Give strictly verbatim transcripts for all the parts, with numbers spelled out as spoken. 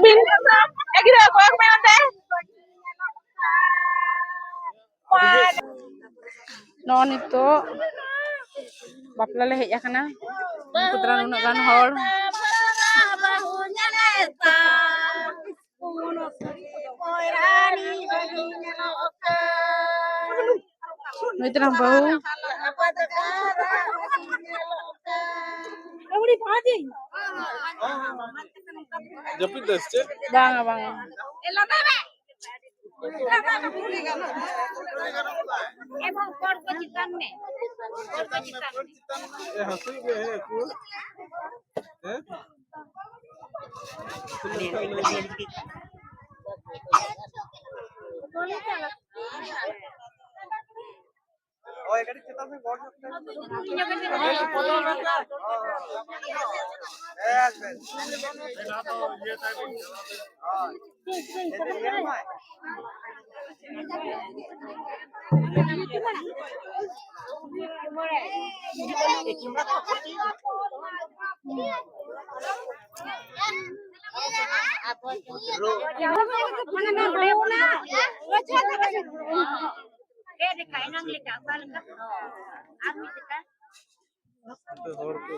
ᱮ ᱜᱤᱫᱽᱨᱟᱹ, ᱠᱚᱭᱚᱜ ᱢᱮ ᱚᱱᱛᱮ᱾ ᱱᱚᱜᱼᱚᱭ ᱱᱤᱛᱚᱜ ᱵᱟᱯᱞᱟ ᱞᱮ ᱦᱮᱡ ᱟᱠᱟᱱᱟ᱾ ᱩᱱᱠᱩ ᱛᱟᱨᱟ ᱱᱩᱱᱟᱹᱜ ᱜᱟᱱ ᱦᱚᱲ᱾ ᱱᱩᱭ ᱛᱟᱨᱟ ᱵᱟᱹᱦᱩ᱾ ᱡᱟᱹᱯᱤᱫ ᱫᱟᱭ ᱥᱮ ᱪᱮᱫ? ᱵᱟᱝᱟ, ᱵᱟᱝᱟ᱾ ᱮᱵᱚᱝ ᱠᱚᱲ ᱠᱚ ᱪᱮᱛᱟᱱ ᱢᱮ, ᱠᱚᱲ ᱠᱚ ᱪᱮᱛᱟᱱ ᱢᱮ᱾ ᱮ, ᱦᱟᱹᱥᱩᱭ ᱢᱮ, ᱦᱮ, ᱠᱩ᱾ ᱦᱮ? ᱦᱳᱭ, ᱠᱟᱹᱴᱤᱡ ᱪᱮᱛᱟᱱ ᱥᱮᱫ ᱜᱚᱲ ᱧᱚᱜ ᱛᱮ᱾ ᱵᱮᱥ, ᱵᱮᱥ᱾ ᱦᱳᱭ᱾ ᱪᱮᱫ ᱞᱮᱠᱟ? ᱮᱱᱟᱝ ᱞᱮᱠᱟ? ᱚᱠᱟ ᱞᱮᱠᱟ? ᱟᱨ ᱢᱤᱫ ᱞᱮᱠᱟ? ᱦᱚᱲ ᱠᱚ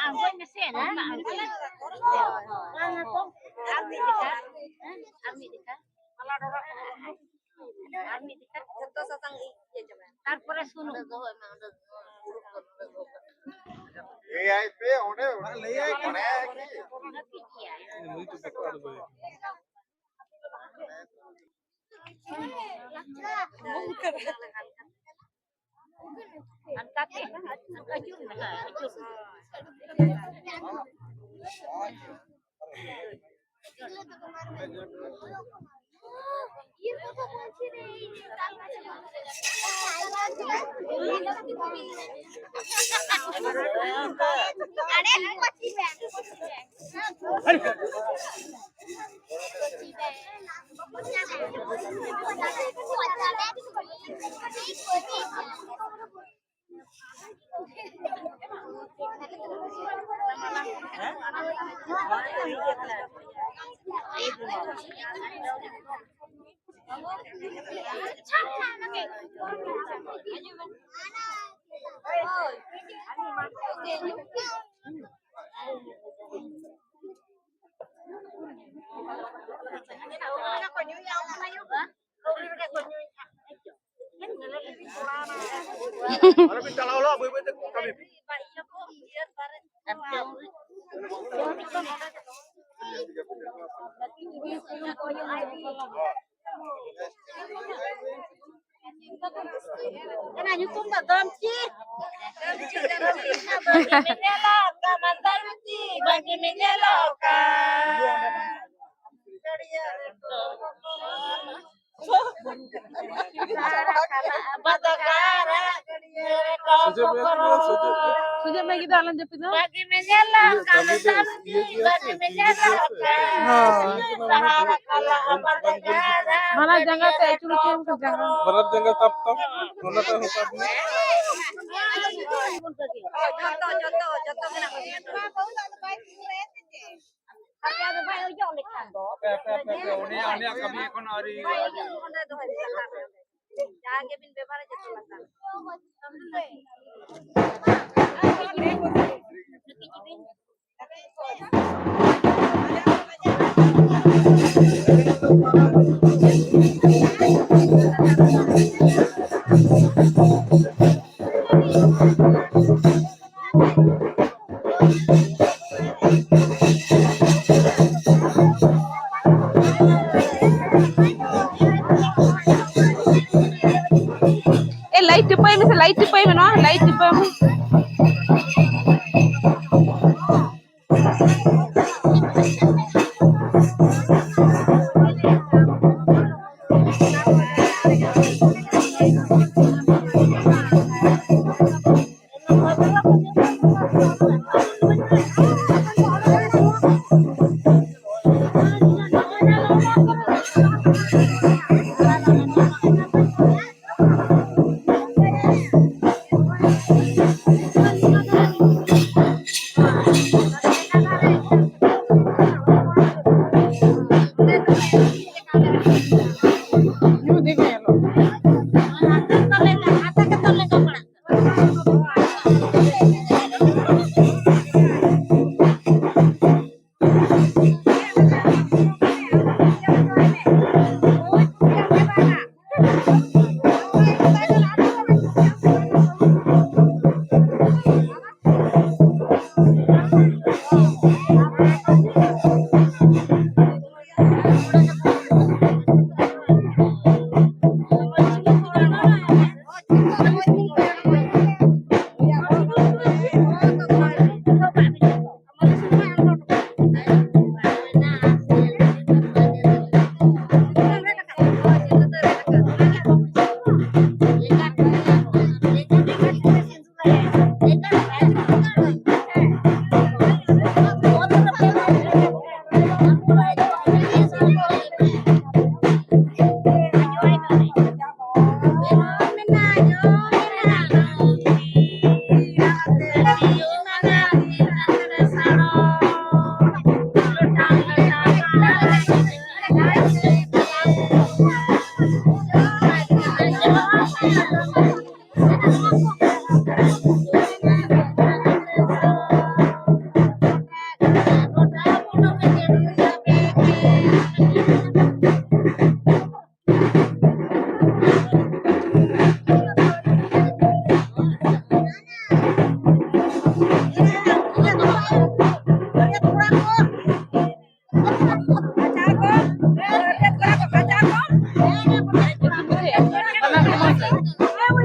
ᱟᱬᱜᱚᱭ ᱢᱮᱥᱮ, ᱱᱚᱝᱠᱟ ᱟᱬᱜᱚᱭ ᱢᱮ᱾ ᱟᱨ ᱢᱤᱫ ᱞᱮᱠᱟ, ᱟᱨ ᱢᱤᱫ ᱞᱮᱠᱟ᱾ ᱟᱨ ᱢᱤᱫ ᱡᱚᱠᱷᱟ᱾ ᱡᱚᱛᱚ ᱥᱟᱥᱟᱝ ᱤᱭᱟᱹ ᱪᱟᱵᱟᱭᱮᱱᱟ᱾ ᱛᱟᱨᱯᱚᱨᱮ ᱥᱩᱱᱩᱢ᱾ ᱚᱸᱰᱮ ᱫᱚᱦᱚᱭ ᱢᱮ, ᱚᱸᱰᱮ ᱫᱚᱦᱚᱭ ᱢᱮ᱾ ᱞᱟᱹᱭᱟᱭ ᱯᱮ, ᱚᱸᱰᱮ, ᱚᱸᱰᱮ ᱞᱟᱹᱭᱟᱭ ᱯᱮ᱾ ᱦᱟᱹᱯᱤᱫ ᱜᱮᱭᱟᱭ᱾ ᱱᱩᱭ ᱫᱚ ᱵᱟᱠᱚ ᱟᱬᱜᱚᱭᱟ᱾ ᱚᱱᱠᱟᱛᱮ, ᱟᱹᱪᱩᱨ ᱢᱮ, ᱦᱮᱸ, ᱟᱹᱪᱩᱨ ᱢᱮ᱾ ᱟᱞᱚᱵᱤᱱ ᱪᱟᱞᱟᱣ ᱦᱚᱞᱚᱜᱼᱟ, ᱵᱟᱹᱭ ᱵᱟᱹᱭ ᱛᱮ ᱠᱟᱹᱢᱤ ᱵᱤᱱ᱾ ᱚᱱᱟ ᱧᱩᱛᱩᱢ ᱫᱚ ᱫᱚᱢᱪᱤ᱾ ᱫᱚᱢᱪᱤ, ᱫᱚᱢᱪᱤ, ᱵᱟᱹᱜᱤ ᱢᱮ ᱧᱮᱞᱚᱜ ᱠᱟᱱ ᱫᱚᱢᱪᱤ, ᱵᱟᱹᱜᱤ ᱢᱮ ᱧᱮᱞᱚᱜ ᱠᱟᱱ᱾ ᱜᱟᱹᱰᱭᱟᱹ ᱨᱮᱫᱚ ᱵᱟᱫᱚᱠᱟᱨᱟ ᱜᱟᱹᱰᱭᱟᱹ ᱨᱮ ᱠᱚ ᱥᱩᱡᱚᱭ ᱢᱮ, ᱯᱚᱠᱚᱨᱚ᱾ ᱥᱩᱡᱚᱭ ᱢᱮ, ᱜᱤᱫᱽᱨᱟᱹ ᱟᱞᱚᱢ ᱡᱟᱹᱯᱤᱫ ᱢᱟ᱾ ᱵᱟᱹᱜᱤ ᱢᱮ ᱧᱮᱞᱚᱜ ᱠᱟᱱ ᱫᱚᱢᱪᱤ, ᱵᱟᱹᱜᱤ ᱢᱮ ᱧᱮᱞᱚᱜ ᱠᱟᱱ᱾ ᱦᱮᱸ᱾ ᱥᱟᱦᱟᱨ ᱠᱟᱞᱟ ᱟᱢᱟᱨ ᱡᱟᱸᱜᱟ ᱨᱮ᱾ ᱵᱟᱱᱟᱨ ᱡᱟᱸᱜᱟ ᱛᱮ ᱟᱹᱪᱩᱨ ᱦᱚᱪᱚᱭᱮᱢ ᱥᱮ ᱡᱟᱸᱜᱟ᱾ ᱵᱟᱱᱟᱨ ᱡᱟᱸᱜᱟ ᱥᱟᱵ ᱛᱟᱢ, ᱚᱱᱟᱴᱟᱜ ᱦᱚᱸ ᱥᱟᱵ ᱢᱮ᱾ ᱡᱚᱛᱚ, ᱡᱚᱛᱚ, ᱡᱚᱛᱚ ᱢᱮᱱᱟᱜ ᱜᱮᱭᱟ᱾ ᱟᱯᱮ ᱟᱫᱚ ᱵᱟᱭ ᱚᱡᱚᱜ ᱞᱮᱠᱷᱟᱱ ᱫᱚ᱾ ᱟᱯᱮ, ᱟᱯᱮ, ᱟᱯᱮ, ᱟᱯᱮ, ᱩᱱᱤᱭᱟᱜ, ᱩᱱᱤᱭᱟᱜ ᱠᱟᱹᱢᱤ ᱮᱠᱷᱚᱱ ᱟᱹᱣᱨᱤ ᱵᱟᱭ ᱦᱩᱭᱩᱜᱼᱟ᱾ ᱚᱡᱚᱜ, ᱚᱸᱰᱮ ᱫᱚᱦᱚᱭ ᱢᱮ, ᱞᱟᱛᱟᱨ ᱨᱮ᱾ ᱡᱟᱦᱟᱸ ᱜᱮᱵᱤᱱ ᱵᱮᱵᱚᱦᱟᱨᱟ, ᱡᱚᱛᱚ ᱞᱟᱛᱟᱨ ᱨᱮ᱾ ᱮ, light ᱴᱤᱯᱟᱹᱭ ᱢᱮᱥᱮ, light ᱴᱤᱯᱟᱹᱭ ᱢᱮ, ᱱᱚᱣᱟ light ᱴᱤᱯᱟᱹᱭ ᱢᱮ᱾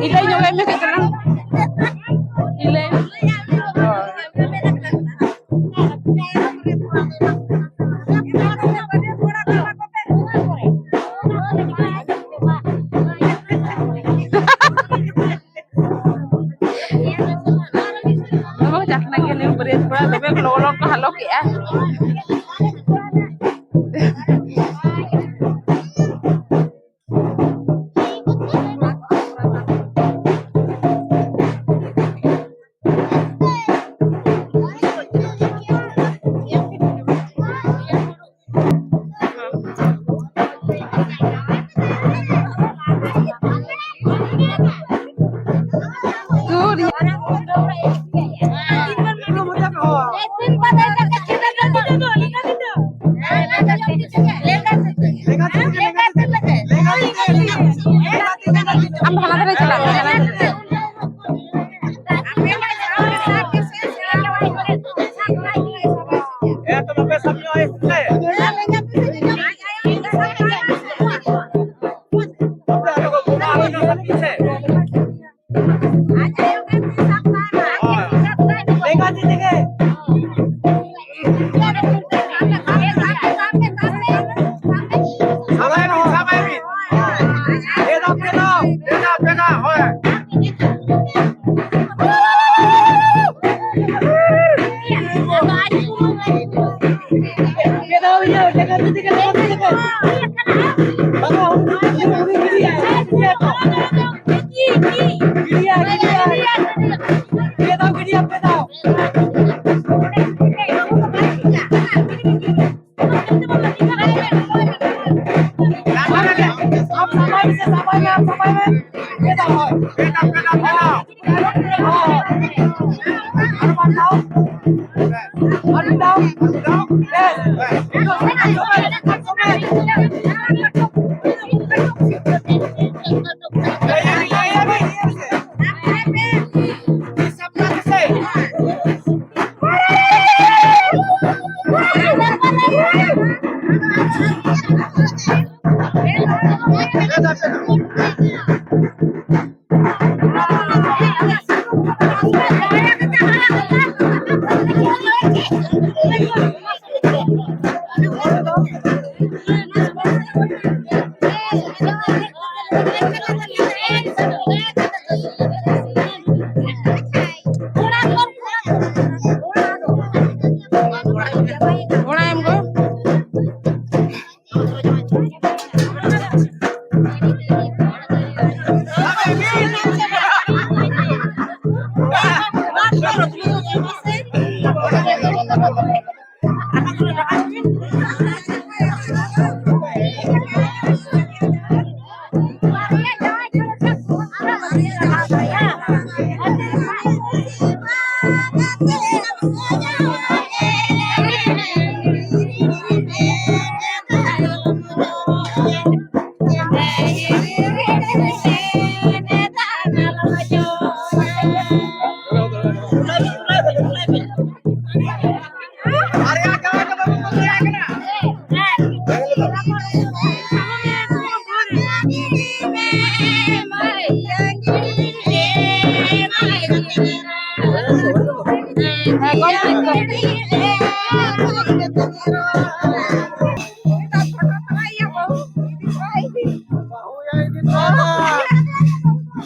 ᱤᱞᱟᱹᱭ ᱧᱚᱜ ᱟᱭ ᱢᱮ ᱠᱟᱹᱡ ᱛᱟᱞᱟᱝ᱾ ᱤᱞᱟᱹᱭ᱾ ᱦᱳᱭ᱾ ᱫᱚᱢᱮ ᱠᱚ ᱪᱟᱠᱷᱱᱟ ᱜᱮᱭᱟ ᱱᱤᱭᱟᱹ ᱵᱟᱹᱨᱭᱟᱹᱛ ᱠᱚᱲᱟ, ᱫᱚᱢᱮ ᱠᱚ ᱞᱚᱜᱚ ᱞᱚᱜᱚ ᱠᱚ ᱦᱟᱞᱚ ᱠᱮᱜᱼᱟ᱾ ᱟᱢ ᱫᱚ ᱦᱟᱱᱟ ᱫᱷᱟᱨᱮ ᱪᱟᱞᱟᱜ ᱢᱮ, ᱦᱟᱱᱟ ᱫᱷᱟᱨᱮ᱾ ᱥᱟᱵᱟᱭ ᱵᱤᱱ, ᱥᱟᱵᱟᱭ ᱵᱤᱱ᱾ ᱯᱮ ᱫᱷᱟᱣ, ᱯᱮ ᱫᱷᱟᱣ, ᱯᱮ ᱫᱷᱟᱣ, ᱦᱳᱭ᱾ ᱯᱮ ᱫᱷᱟᱣ ᱤᱭᱟᱹ, ᱞᱮᱸᱜᱟ ᱛᱤ ᱛᱮᱜᱮ, ᱞᱮᱸᱜᱟ ᱛᱤ ᱛᱮᱜᱮ᱾ ᱵᱟᱵᱟ, ᱦᱩᱰᱤᱧ, ᱦᱩᱰᱤᱧ, ᱦᱩᱰᱤᱧ, ᱦᱩᱰᱤᱧ᱾ ᱜᱤᱰᱤᱭᱟ, ᱜᱤᱰᱤᱭᱟ᱾ ᱯᱮ ᱫᱷᱟᱣ, ᱜᱤᱰᱤᱭᱟ, ᱯᱮ ᱫᱷᱟᱣ᱾ ᱟᱢ ᱥᱟᱯᱷᱟᱭ ᱢᱮᱥᱮ, ᱥᱟᱯᱷᱟᱭ ᱢᱮ, ᱟᱢ ᱥᱟᱯᱷᱟᱭ ᱢᱮ᱾ ᱯᱮ ᱫᱷᱟᱣ ᱦᱳᱭ᱾ ᱯᱮ ᱫᱷᱟᱣ, ᱯᱮ ᱫᱷᱟᱣ, ᱯᱮ ᱫᱷᱟᱣ᱾ ᱟᱨ ᱵᱟᱨ ᱫᱷᱟᱣ᱾ ᱟᱨ ᱢᱤᱫ ᱫᱷᱟᱣ᱾ ᱵᱮᱥ᱾ ᱚᱲᱟᱜ ᱮᱢ ᱜᱚ᱾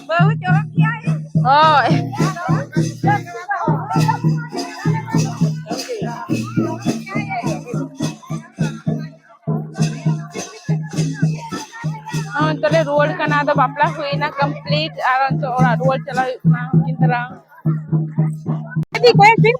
ᱵᱟᱹᱦᱩ ᱪᱚᱨᱚᱠ ᱜᱮᱭᱟᱭ᱾ ᱦᱳᱭ᱾ ᱱᱚᱜᱼᱚᱭ ᱛᱚᱞᱮ ᱨᱩᱣᱟᱹᱲ ᱠᱟᱱᱟ, ᱟᱫᱚ ᱵᱟᱯᱞᱟ ᱦᱩᱭᱱᱟ complete, ᱟᱨ ᱱᱤᱛᱚᱜ ᱚᱲᱟᱜ ᱨᱩᱣᱟᱹᱲ ᱪᱟᱞᱟᱜ ᱦᱩᱭᱩᱜ ᱠᱟᱱᱟ ᱩᱱᱠᱤᱱ ᱛᱟᱨᱟ᱾ ᱤᱫᱤ ᱠᱚᱭᱮᱠ ᱫᱤᱱ᱾